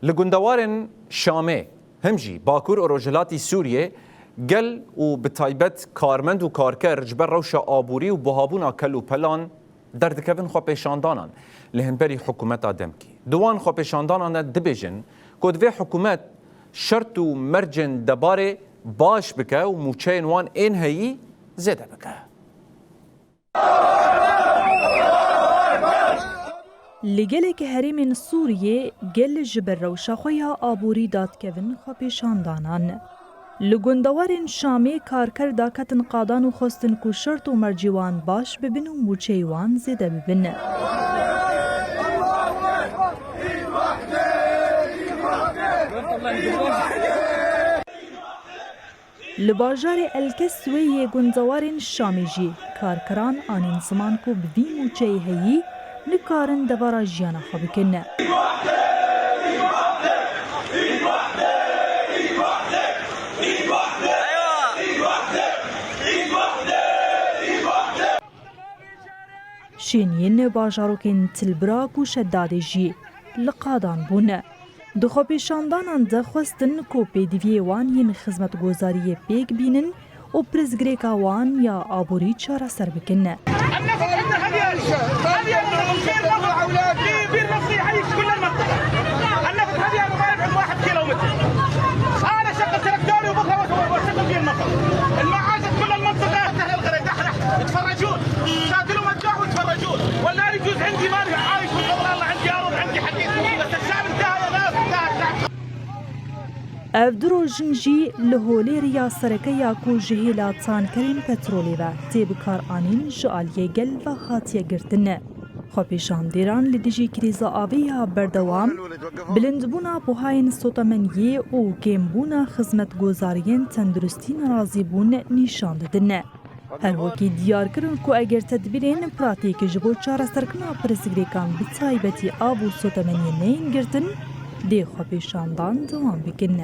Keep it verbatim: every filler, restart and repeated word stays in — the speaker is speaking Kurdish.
Li gundewarên Şamê, him jî Bakur û Rojhilatî Sûriyê, gel û bi taybet karmend û karker ji ber rewşa aborî û buhabûna kel û pelan derdikevin xwepêşandanan li hemberî hikûmeta demkî. Di wan xwepêşandanan de dibêjin ku divê hikûmet şert û mercên debarê baş bike û mûçeyên wan ên heyî zêde bike. Li gelek herêmên Sûriyê gel ji ber rewşa xwe ya aborî dadikevin xwepêşandanan. Li gundewarên Şamê karker daketin qadan û xwestin ku şert û mercê wan baş bibin û mûçeyê wan zêde bibin. Li bajarê El Keswê yê gundewarên Şamê jî karkeran anîn ziman ku bi vî mûçeyê heyî nikarin devara jiyana xwe bikin. Şêniyên bajarokên Tilbirak û Şedadê jî li qadan bûn. Di xwepêşandanan de xwestin ku pêdiviyê wan yên xizmetgozariyê pêk bînin û pirsgirêka wan ya aborî çareser bikin. النفط عندنا هذه، هذه النفط في بير مصري يعيش كل المنطقة. النفط هذه أنا ما يبعد واحد كيلومتر. أنا شغل تراكتوري وبكرة وأشغل فيه النفط. المعاش كل المنطقة. أهل الغريب، دحرح، يتفرجون. شاتلهم الدعوة يتفرجون. ولا يجوز عندي، ما أنا عايش من قبل الله، عندي أرض، عندي حديد. بس الشعب انتهى يا ناس، انتهى الشعب. Ev du roj in jî li holê riya sereke ya ku ji hêla tankerên petrolê ve tê bikaranîn ji aliyê gel ve hatiye girtin. Xwepêşandêran li dijî krîza avê ya berdewam, bilindbûna buhayên sotemeniyê û kêmbûna xizmetgozariyên tenduristî nerazîbûn nîşan didin. Her wekî diyar kirin ku eger tedbîrên pratîk ji bo çareserkirina pirsgirêkan bi taybetî av û sotemeniyê neyên girtin, dê xwepêşandan dewam bikin.